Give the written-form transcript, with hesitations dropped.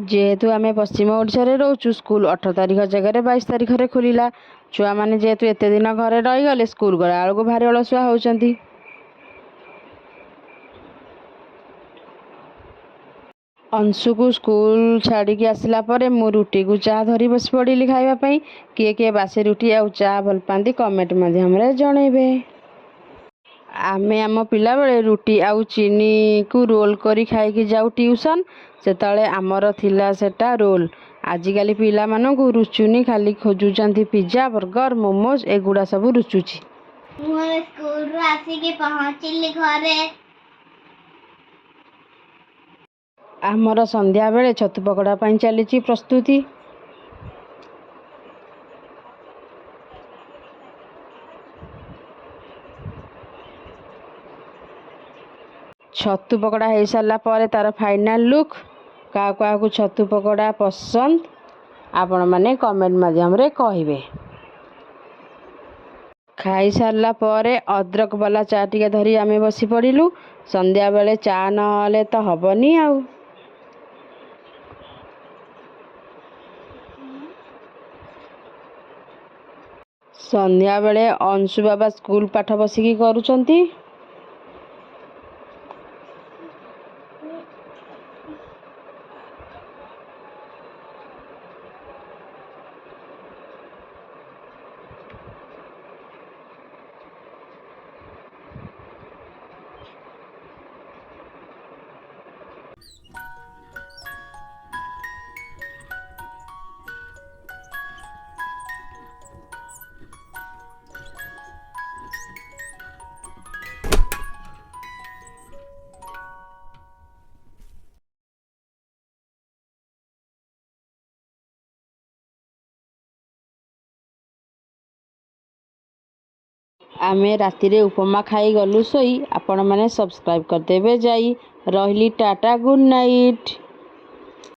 ଯେହେତୁ ଆମେ ପଶ୍ଚିମ ଓଡ଼ିଶାରେ ରହୁଛୁ, ସ୍କୁଲ 18 ତାରିଖ ଜାଗାରେ 22 ତାରିଖରେ ଖୋଲିଲା। ଛୁଆମାନେ ଯେହେତୁ ଏତେ ଦିନ ଘରେ ରହିଗଲେ, ସ୍କୁଲ ଗଲା ବେଳକୁ ଭାରି ଅଳସୁଆ ହେଉଛନ୍ତି। ଅଂଶୁକୁ ସ୍କୁଲ ଛାଡ଼ିକି ଆସିଲା ପରେ ମୁଁ ରୁଟିକୁ ଚା ଧରି ବସି ପଡ଼ିଲି ଖାଇବା ପାଇଁ। କିଏ କିଏ ବାସି ରୁଟି ଆଉ ଚା ଭଲ ପାଆନ୍ତି, କମେଣ୍ଟ ମାଧ୍ୟମରେ ଜଣେଇବେ। ଆମେ ଆମ ପିଲାବେଳେ ରୁଟି ଆଉ ଚିନିକୁ ରୋଲ୍ କରି ଖାଇକି ଯାଉ ଟିଉସନ୍। ସେତେବେଳେ ଆମର ଥିଲା ସେଟା ରୋଲ୍। ଆଜିକାଲି ପିଲାମାନଙ୍କୁ ରୁଚୁନି, ଖାଲି ଖୋଜୁଛନ୍ତି ପିଜା, ବର୍ଗର, ମୋମୋଜ, ଏଗୁଡ଼ା ସବୁ ରୁଚୁଛି। ମୁଁ ଏବେ ସ୍କୁଲରୁ ଆସିକି ପହଞ୍ଚିଲି ଘରେ। ଆମର ସନ୍ଧ୍ୟାବେଳେ ଛତୁ ପକୋଡ଼ା ପାଇଁ ଚାଲିଛି ପ୍ରସ୍ତୁତି। ଛତୁ ପକୋଡ଼ା ହେଇସାରିଲା ପରେ ତାର ଫାଇନାଲ୍ ଲୁକ୍। କାହାକୁ କାହାକୁ ଛତୁ ପକୋଡ଼ା ପସନ୍ଦ, ଆପଣମାନେ କମେଣ୍ଟ ମାଧ୍ୟମରେ କହିବେ। ଖାଇସାରିଲା ପରେ ଅଦରକ ବାଲା ଚା ଟିକେ ଧରି ଆମେ ବସି ପଡ଼ିଲୁ। ସନ୍ଧ୍ୟାବେଳେ ଚା ନହେଲେ ତ ହେବନି ଆଉ। ସନ୍ଧ୍ୟାବେଳେ ଅଂଶୁ ବାବା ସ୍କୁଲ ପାଠ ବସିକି କରୁଛନ୍ତି। ଆମେ ରାତିରେ ଉପମା ଖାଇ ଗଲୁ ଶୋଇ। ଆପଣମାନେ ସବସ୍କ୍ରାଇବ୍ କରିଦେବେ ଯାଇ। ରହିଲି, ଟାଟା, ଗୁଡ଼୍ ନାଇଟ୍।